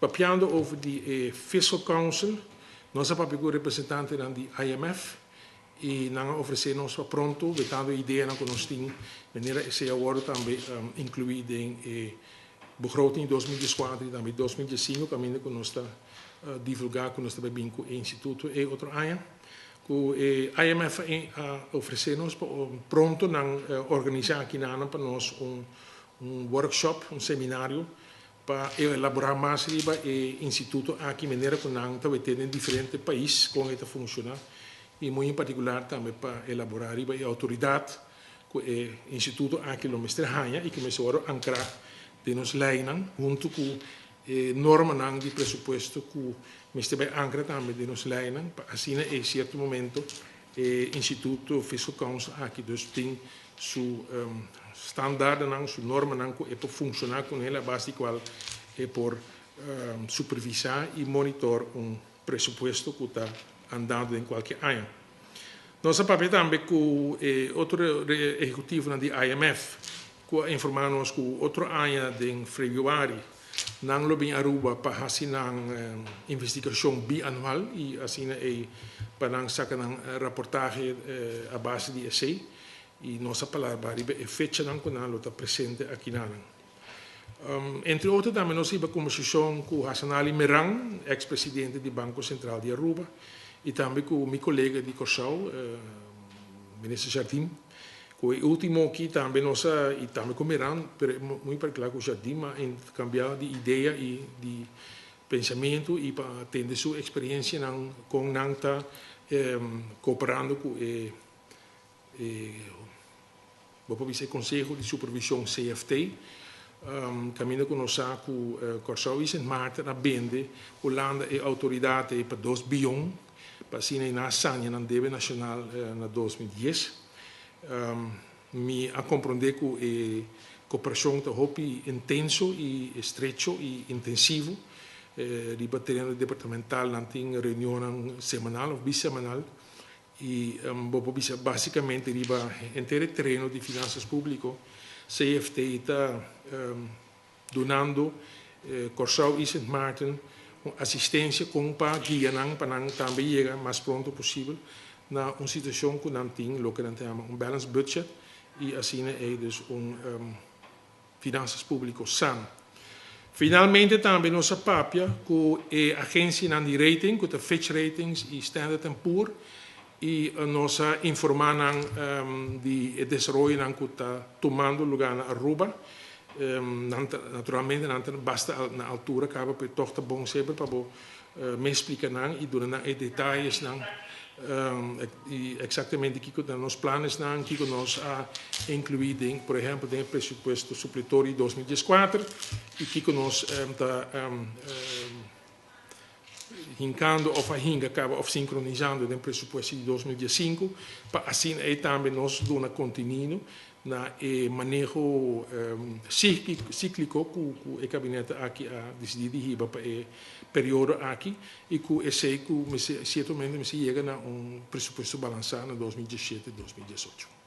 Papiando over di e Fiscal Council, nos a papia ku representantenan di IMF i nan a ofresé nos pa pronto, wetando e ideanan ku nos tin, manera esei a wòrdu tambe inkluí den e begroting di 2014 i tambe 2015, kaminda ku nos ta divulgá ku nos ta bai bin ku e instituto e otro aña. Ku e IMF a ofresé nos pa pronto nan organisá akinanan pa nos un workshop, un seminario pa elaborá mas riba e instituto aki, manera ku nan ta wete den diferente pais kon e ta funshoná i muy en partikular tambe pa elaborá riba e outoridat ku e instituto aki lo mester haña i ku mester wòrdu ankrá den nos leinan huntu ku e normanan di presupuesto ku mester bai ankra tambe den nos leinan pa asina e sierto momento e instituto Fiscal Council aki dus tin su standaardennan, su normanan ku e por funshoná kuné a base di kual e por supervisá i monitor un presupuesto ku ta andando den kualke aña. Nos a papia tambe ku e otro ehekutivonan di IMF ku a informá nos ku otro aña den febrüari nan lo bin Aruba pa hasi nan investigashon bianual i asina ei pa nan saka nan raportahe a base di esei i nos a palabra riba e fechanan ku nan lo ta presente akinanan. Entre otro tambe nos hiba kombersashon ku Hassanali Meran, eks presidente di Banko Sentral di Aruba i tambe ku mi kolega di Kòrsou, Minister Jardim. Ku e último aki tambe nos a, i tambe ku Meran, pero muy partikular ku Jardim a interkambiá di idea i di pensamentu i pa tende su eksperensianan kon nan ta kooperando ku e bo por bisa e Konseho di Supervishon CFT, kaminda ku nos sa ku Kòrsou i Sint Maarten a bende Hulanda e outoridat ei pa 2 bion pa asina nan a sania nan debe nashonal na 2010. Mi a komprondé ku e kooperashon ta hopi intenso i estrecho i intensivo. Riba tereno departamental nan tin reunionnan semanal òf bisemanal i bo por bisa básikamente riba henter e tereno di finansas públiko CFT ta dunando Kòrsou i Sint Maarten un asistensia kon pa guia nan pa nan tambe yega mas pronto posibel na un situashon ku nan tin loke nan ta yama un balanced budget i asina ei dus un finansas públiko sano. Finalmente tambe nos a papia ku e agensianan di rating, ku ta Fitch Ratings i Standard & Poor, i nos a informá nan di e desaroyonan ku ta tumando lugá na Aruba. Nan ta, naturalmente nan ta basta na altura kaba, pero tòg ta bon semper pa bo mes splika nan i duna nan e detayesnan i eksaktamente kiko ta nos planesnan, kiko nos a inkluí den, por ehèmpel, den e presupuesto supletorio di 2014 i kiko nos ta hinkando òf a hinka kaba òf sinkronisando den presupuesto di 2015 pa asina ei tambe nos duna kontenido na e maneho síkliko ku e kabinete aki a disidí di hiba pa e periodo aki i ku esei ku siertamente mester yega na un presupuesto balansá na 2017, 2018.